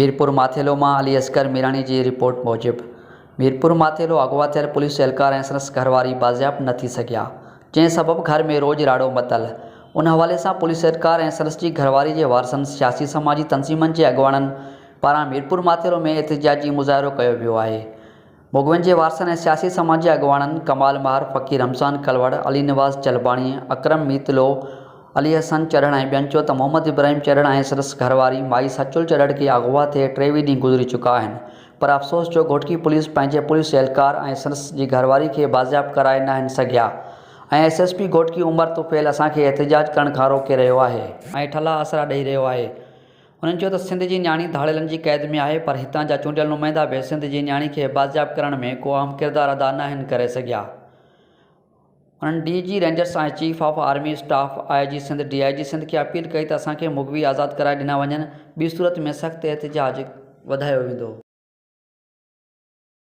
ميرپور ماٿيلو مان علي اصغر ميراڻي جي رپورٽ موجب ميرپور ماٿيلو اغوا ٿيل پوليس اهلڪار ۽ سندس گهرواري بازياب نه ٿي سگهيا جنهن سبب گهر ۾ روڄ راڙو متل ان حوالي سان پوليس اهلڪار ۽ سندس جي گهرواري جي وارثن سياسي سماجي تنظيمن جي اڳواڻن پاران ميرپور ماٿيلو ۾ احتجاجي مظاهرو ڪيو ويو آهي مغوين جي وارثن ۽ سياسي سماجي اڳواڻن ڪمال مهر، فقير رمضان ڪلوڙ، علي نواز جلباڻي، اڪرم ميتلو، علي حسن چرڙ ۽ ٻين چيو ته محمد ابراهيم چرڙ ۽ سندس گهرواري مائي سچل چرڙ کي اغوا ٿئي 23 ڏينهن گذري چڪا آهن پر افسوس جو گهوٽڪي پوليس پنهنجي پوليس اهلڪار ۽ سندس جي گهرواري کي بازياب ڪرائي ناهن سگهيا ۽ S S P Ghotki Umar Tufail اسان کي احتجاج ڪرڻ کان روڪي رهيو آهي. ۽ ٺلها آسرا ڏئي رهيو آهي. هنن چيو ته سنڌ جي نياڻي ڌاڙيلن جي قيد ۾ آهي پر هتان جا چونڊيل نمائندا به سنڌ جي نياڻي کي بازياب ڪرڻ ۾ ڪو اهم ڪردار ادا ناهن ڪري سگهيا. هنن D G Rangers ۽ chief of army staff, I G Sindh, D I G Sindh کي اپيل ڪئي ته اسان کي مغوي آزاد ڪرائي ڏنا وڃن ٻي صورت ۾ سخت احتجاج وڌايو ويندو.